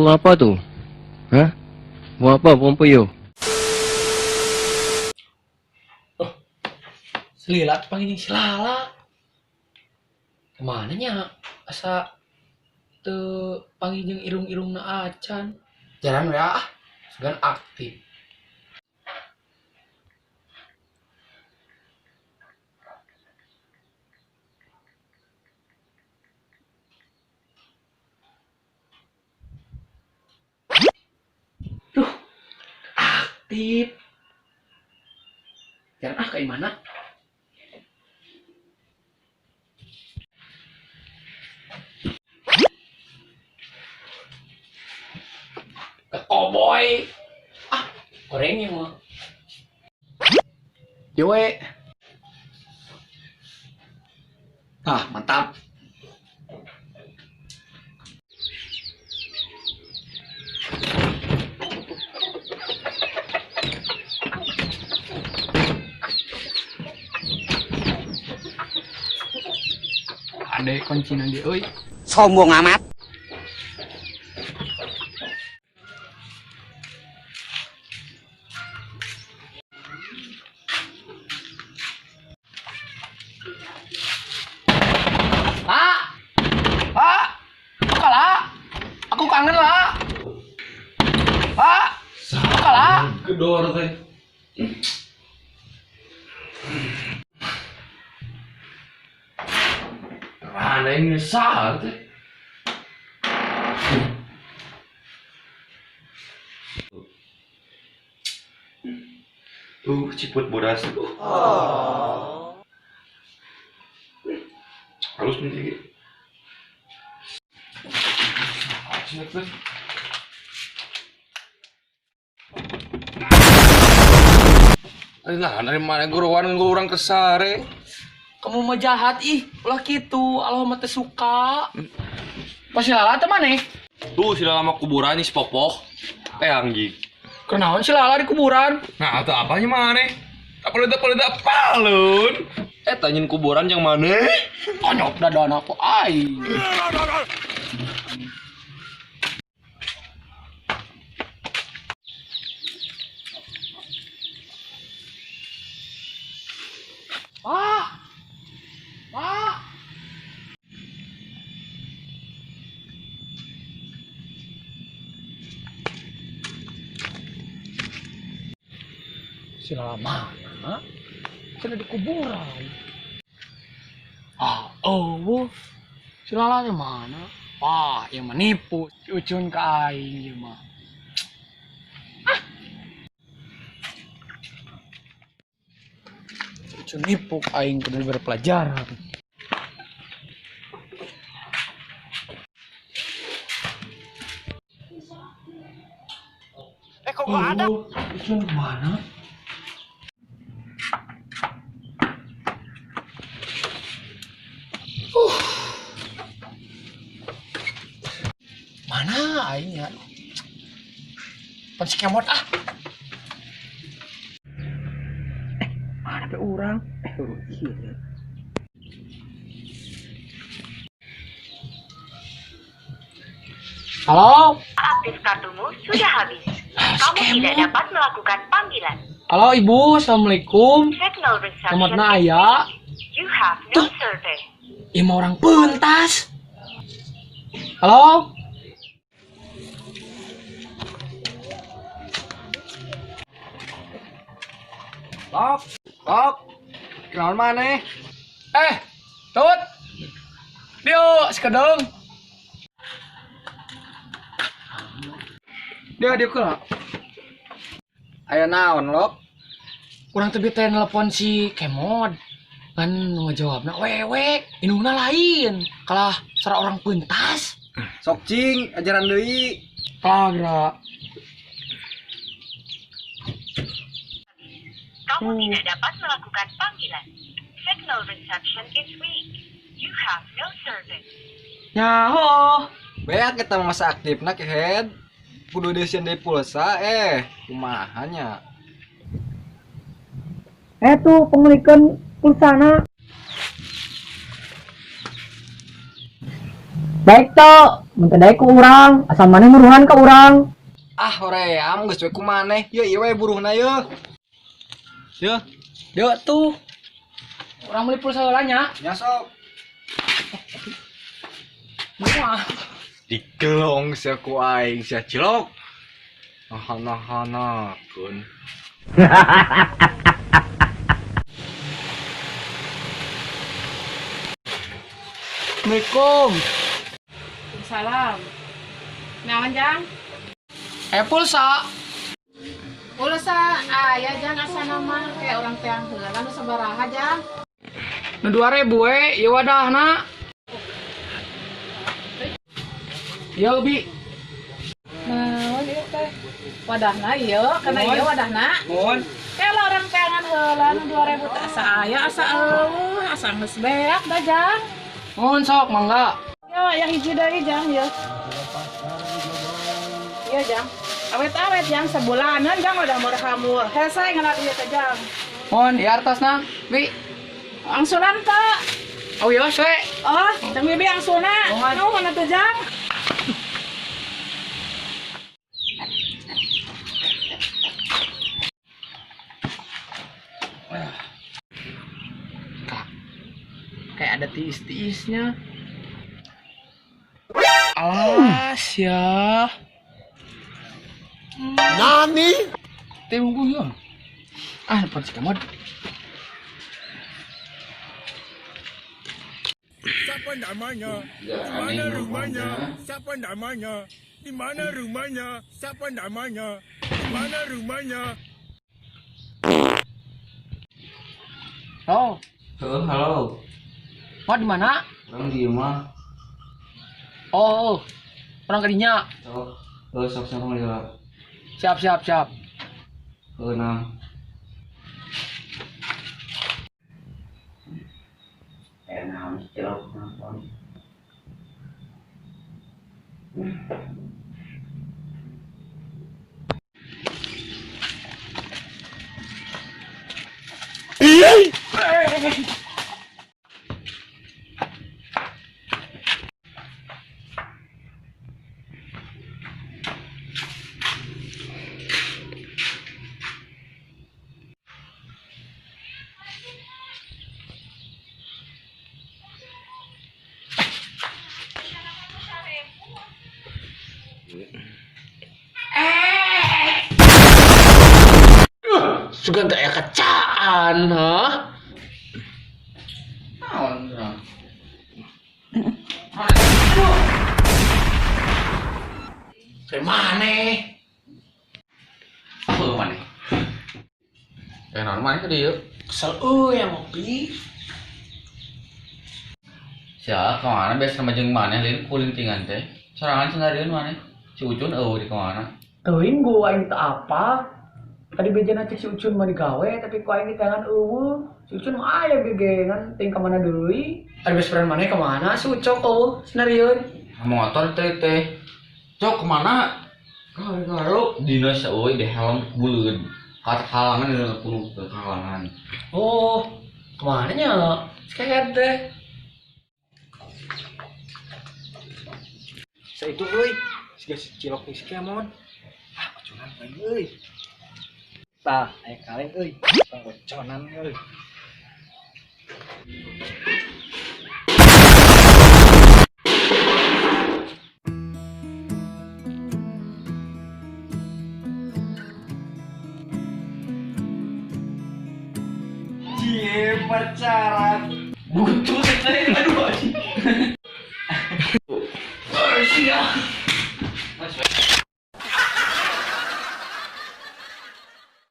Burung apa tuh? Hah? Burung apa? Burung puyuh. Selila tuh panggil si Lala. Kemana nya? Asa teu panggil jeung irung-irungna acan. Jalan we ah. Sugan aktif. Duh, aktif. Jalan ah kayak mana? Ke koboi. Ah, gorengnya mah. Joe. Ah, mantap. Ade kuncinan dia euy. Sombong amat. Pak. Pak. Buka lah. Aku kangen lah. Pak. Buka lah. Gedor teh. Mana ini sah teh? Ciput bodas. Halus nih. Nah, dari mana guruan orang kesare? Kamu mah jahat ih, ulah kitu, Allah mah teu suka. Pas si Lala teh maneh? Tuh si Lala mah kuburan nih si Popoh. Teh anjing. Kenaon si Lala di kuburan? Nah, atau apanya maneh? Tak perlu tak palun. Tanyain kuburan yang mana? Konyok dadana ku aing. Pak. Pak. Si Lala mana? Sudah di kuburan. Ah, oh, si Lala nya mana? Wah, yang menipu. Si Ucun ke aing ieu mah. Ah. Si Ucun nipu ke aing kudu diberi pelajaran. Kok nggak ada? Oh, Ucun kemana? Mana aing ya? Pan si kemot ah. Mana pe urang? Iya. Halo? Aktif kartumu sudah habis. Ah, si Kamu tidak kemot. dapat melakukan panggilan. Halo Ibu, Assalamualaikum. Signal reception. Kemotna aya. You have no service. Ieu mah orang pentas. Halo? Lok, lok. Kenaon maneh? Tut. Dio, sekedeng. Dia dia kula. Aya naon, Lok? Kurang teu teh nelpon si Kemod. Kan ngejawabna wewe, indungna lain. Kalah sara orang pentas. Sok cing, ajaran deui. Kalah. Kamu tidak dapat melakukan panggilan. Signal reception is weak. You have no service. Nyaho. Beak kita masa aktifna ke head. Kudu desain deui pulsa kumaha nya. Tuh pengulikeun pulsana. Baik to, mun teu daek ku urang, asal maneh muruhan ka urang. Ah hoream geus we ku maneh. Yeuh ieu we buruhna yeuh. Yeuh, Deuk tuh. Urang meuli pulsa heula nya. nya sok. Moal. Digelong sia ku aing sia cilok. Nahan-nahanakeun. Assalamualaikum. Salam. Naon Jang? Pulsa. Pulsa aya Jang asana mah kayak orang teang heula nu sabaraha Jang? Nu 2000 we, ieu wadahna. Ieu bi. Naon ieu teh? Wadahna ieu, kana ieu wadahna. Mun. Kayak orang teangan heula nu 2000 teh asa aya asa eueuh, asa geus beak da Jang. Mun sok mangga. Yo, yang hiji deui Jang ieu. Iya Jang. Awet-awet Jang sebulanan Jang udah murah-murah. Hese ngeunah ieu teh Jang. Mun ieu artosna, bi. Angsulan teh. Oh iya we. Oh, Jang Bibi angsulna. Nuhun. Nuhun atuh Jang. Kak, kayak ada tiis-tiisnya. Alas ya. Nani? Tunggu ya. Ah, depan si Kemod. Siapa namanya? Di mana rumahnya? Siapa namanya? Di mana rumahnya? Siapa namanya? Di mana rumahnya? Oh, Heuh, halo. mau di mana? Urang di imah. Oh, orang kadinya. Sok, heuh sok sok heula. Siap, siap, siap. Heuh nang. Sugan teh aya kecaan, hah? Naon urang? Saya maneh. Apa maneh? Naon maneh ka dieu? Kesel euy yang ngopi. Sia, kamana biasa sama jeung maneh lain kulintingan teh. Sorangan cenah maneh. Si Ucun eueuh di kamana? Teuing gua aing teu apa. Tadi bejana cek si Ucun mah digawe tapi ku aing di tangan eueuh. Si Ucun mah aya gegengan ting ka mana deui. Ari best friend maneh ka mana si Ucok eueuh senarieun. Motor teh teh. Cok kemana? Garuk dinas euy di helm buleud. Kat halangan dina puluh ke halangan. Oh, kemana nya? Seket deh. Sa itu euy, siga si cilok jeung si Kemon. Ah, bocoran aing euy. Tah, aya kaleng euy. Tong boconan euy. Cie pacaran. Butuh teh aduh anjing. Sia.